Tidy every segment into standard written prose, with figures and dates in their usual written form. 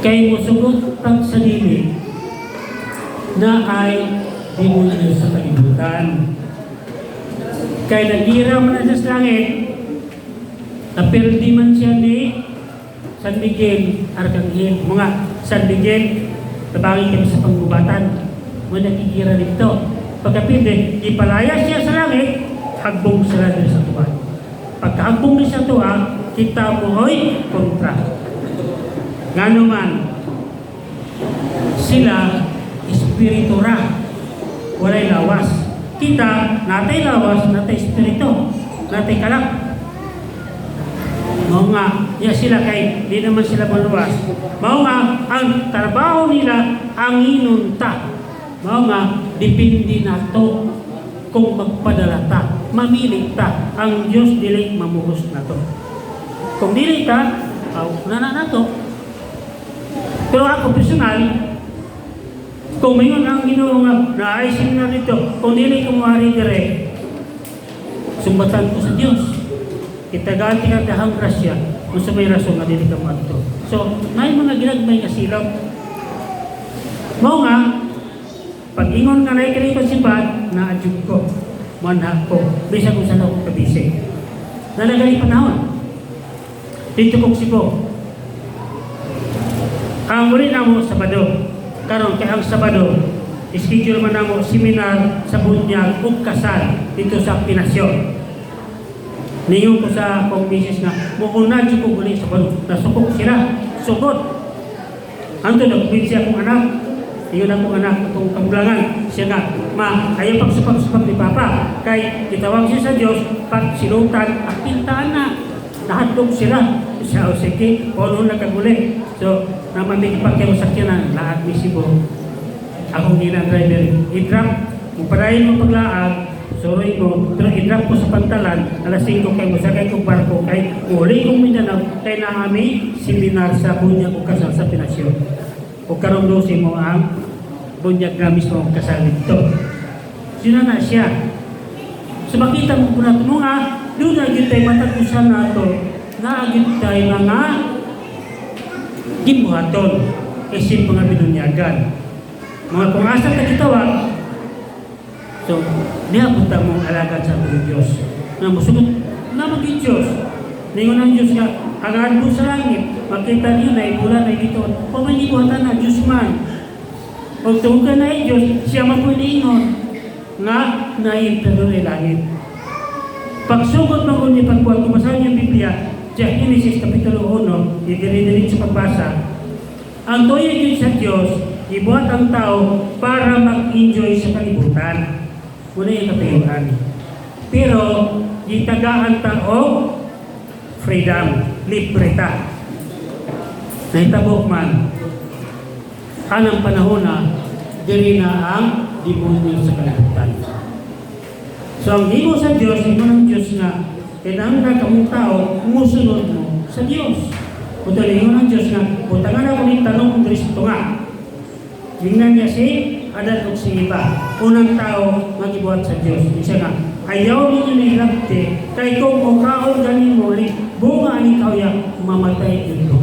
Kay musugot pag sa dili naay demonyo sa kalibutan. Kay nagira man na siya sa langit, napildi man siya ni San Miguel Arcangel. Mga San Miguel, tabangin kami sa panggubatan. Mo nakigira dito. Pagkapildi, ipalaya siya sa langit, hagbong sila din sa tuwa. Pagkahagbong din sa tuwa, kita mo oy kontra. Ngano man, sila espiritu ra, walay lawas. Kita, natay lawas, natay espiritu, natay kalak. Mao nga, ya sila kay di naman sila maluwas. Mao nga, ang trabaho nila ang inunta. Mao nga, depende na to kung magpadala ta, mamili ta, ang Diyos dili mamuhos na to. Kung dili ta, aw, na na to. Pero ako personal, kung mayon ang Ginoo nga naay na dito, kung dili ko moari dire, sumbatan ko sa Dios. Itagaan ka dahang grasya kung sa may rason nga dili ka moadto. So, naay mga ginagmay nga silop. Mao nga, pag ingon nga naay kini konsibat, naadyog ko. Manha ko. Bisan kung saan ako kabisi. Nalagay panahon. Dito kong Cebu. Ang muli namo, Sabado. Karon kay ang Sabado, schedule man namo seminar sa bunyag ug kasal dito sa Pinasyon. Ningon ko sa akong misis nga, muuna jud ko uli sa Sabado. Nasukok sila. Sugod. Anto nagkumbinsi akong anak. Iyon akong anak itong kamulangan. Siya nga, "Ma, ayaw pagsupak-supak ni Papa. Kay gitawag siya sa Diyos, pag silutan, apiltaan na." Nahadlok sila. Siya, "O sige, kung na kaguli." So, naman may ipakyaw sa sakyanan, lahat mismo. Akong ginang driver, i-drop, kung padayon mo paglaag, suroy mo, pero i-drop ko sa pantalan, alas 5 kay musakay kong barko, kay muli kong Mindanao, kay naami seminar sa bunyag o kasal sa Pinasyon. O karong 12 mo ang bunyag na mismo ang kasal nito. Sino na siya? So makita mo po nato nga, doon na gyud tayo matag usa nato, naa gyud tay mga gibuhaton isip mga binunyagan. Mga kung asa ka gitawag, so niya punta mong alagad sa atong Diyos. Nga musugot na maging Diyos. Ningon ang Diyos nga, hangad mo sa langit, makita niyo na ibulan na dito. O man gibuhatan na Diyos man. O tungkol ka na Diyos, siya man po niingon nga naimpero ni langit. Pagsugod mo ni pagbuhat, kung basahin niyo ang Biblia, sa Genesis Kapitulo 1, idire-diretso pagbasa, ang tuyo yun sa Diyos, ibuhat ang tao para mag-enjoy sa kalibutan. Una yung katuyuan. Pero, gitagaan tao freedom, libre ta. Nahitabo man, anang panahon na, diri na ang demonyo sa kalibutan. So ang himo sa Diyos, himo ng Diyos nga, kinahanglan kamong tao, musunod mo sa Diyos. Kung himo ng Diyos nga, butangan ako ni tanong Kristo nga. Tingnan niya si Adan ug si Eva. Unang tao nga gibuhat sa Diyos. Siya nga, "Ayaw ninyo ni hilabti, kay kung mukaon gani mo, ni bunga ani kauya, mamatay ito."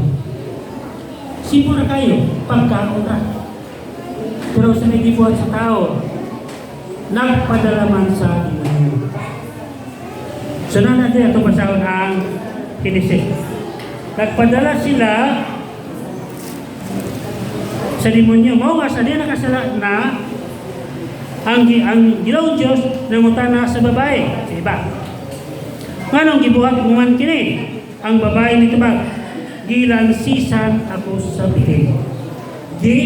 Simple na kayo, pagkaon ra. Pero sa may gibuhat sa tao, nagpadala man sa demonyo. So na natin ito basahon ang Genesis. Nagpadala sila sa demonyo. Mao nga sa di nakasala na ang Ginoong Diyos nangutana sa babae, sa iba. "Nganong gibuhat mo man kini?" Ang babae nitubag, "Gilansisan ako sa bihin." Di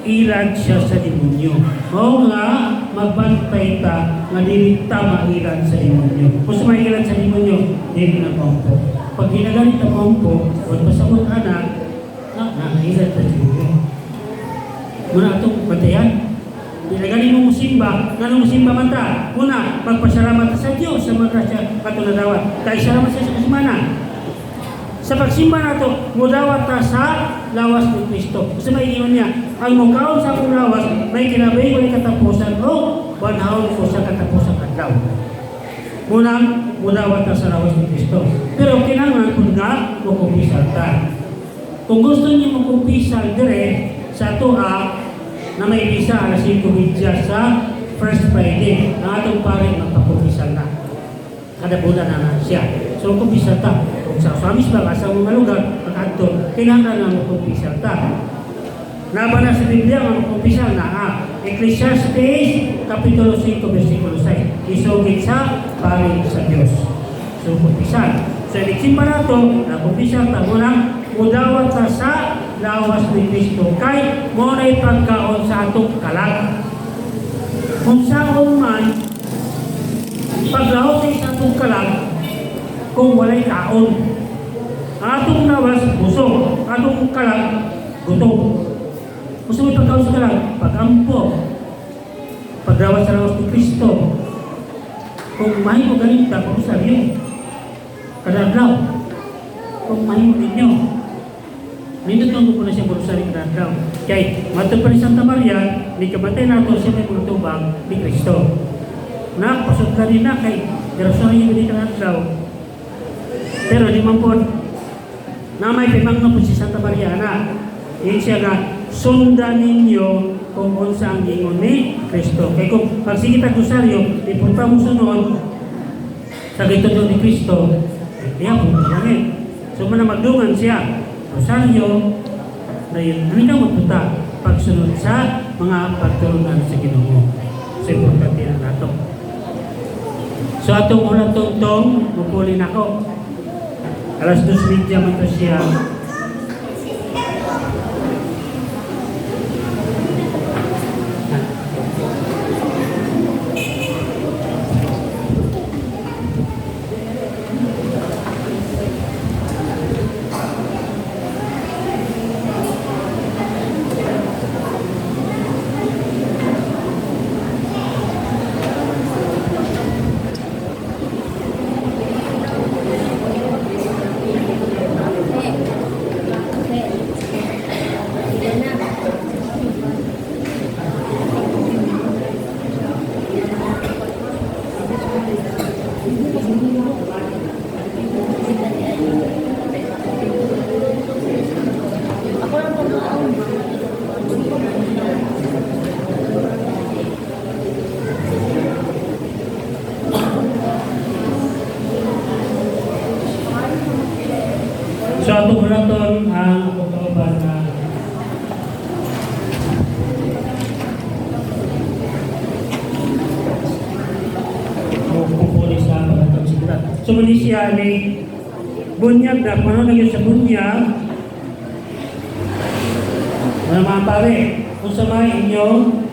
ilad siya sa demonyo. Mao nga magbantay ta nga dili ta mailad sa demonyo. Kung sa mailad sa demonyo, dili na maumpo. Pag ginagamit ang maumpo, o pasabot ana, na nailad sa demonyo. Muna itong bantayan. Di gani mo musimba, ngano musimba man ta? Una, magpasalamat ta sa Dios sa mga grasya kato nadawat. Kay salamat sa semana. Sa pagsimba nato, mudawat ta sa lawas ni Kristo. Kasi may ingon niya, "Ang mukaon sa akong lawas, may kinabuhi ko ni katapusan o banhawon ko sa katapusan adlaw." Munang mudawat ta sa lawas ni Kristo. Pero kinahanglan kun nga mukumpisal ta. Kung gusto niyo magkumpisal dire sa atoa na may misa alas 5:30 sa first Friday, ang atong pare magpakumpisal na. Kada bulan na na siya. So kumpisal ta. Kung sa Ozamiz ba, sa mga lugar, pag-adto, kailangan na magkumpisal ta. Naba na sa Biblia, ang magkumpisal na Ecclesiastes, Kapitulo 5, versikulo 6. Isugid sa pari sa Diyos. So, kumpisal. So, ibig pa nato, na kumpisal ta muna, mudawat ta sa lawas ni Kristo kay mao na'y pagkaon sa atong kalag. Kung saon man, paglaot sa atong kalag, kung walay kaon. Ang atong lawas, busog. Ang atong kalag, gutom. Gusto mo pagkaon sa kalag? Pagampo. Pagdawat sa lawas ni Kristo. Kung mahimo ganito, kung sabi kada adlaw. Kung mahimo ninyo. Nindot lang ko na siya rosary kada adlaw. Kay, matod pa ni Santa Maria, ni kamatay nato siya may mga tubang ni Kristo. Na, pasod ka rin na kay rosary ni kada adlaw. Pero di man po, na may pimangno po si Santa Maria na. Yun siya nga, sundan ninyo kung unsa ang ingon ni Kristo. Kay kung pagsige tag rosaryo, di punta mo sunod sa gitudlo ni Kristo, diya po langit. So mana magdungan siya, rosaryo, na yun, ano ka magpunta pagsunod sa mga pagtulungan sa Ginoo. So importante na nato. So atong unang tungtong, mupuli na ko. Alas 2:30 man to siya. So atong maraton ang akong kauban na pupuli sa paghatag sa. So muni siya ni bunyag na, kung ano sa bunyag, mga mga pare, kung sa may inyong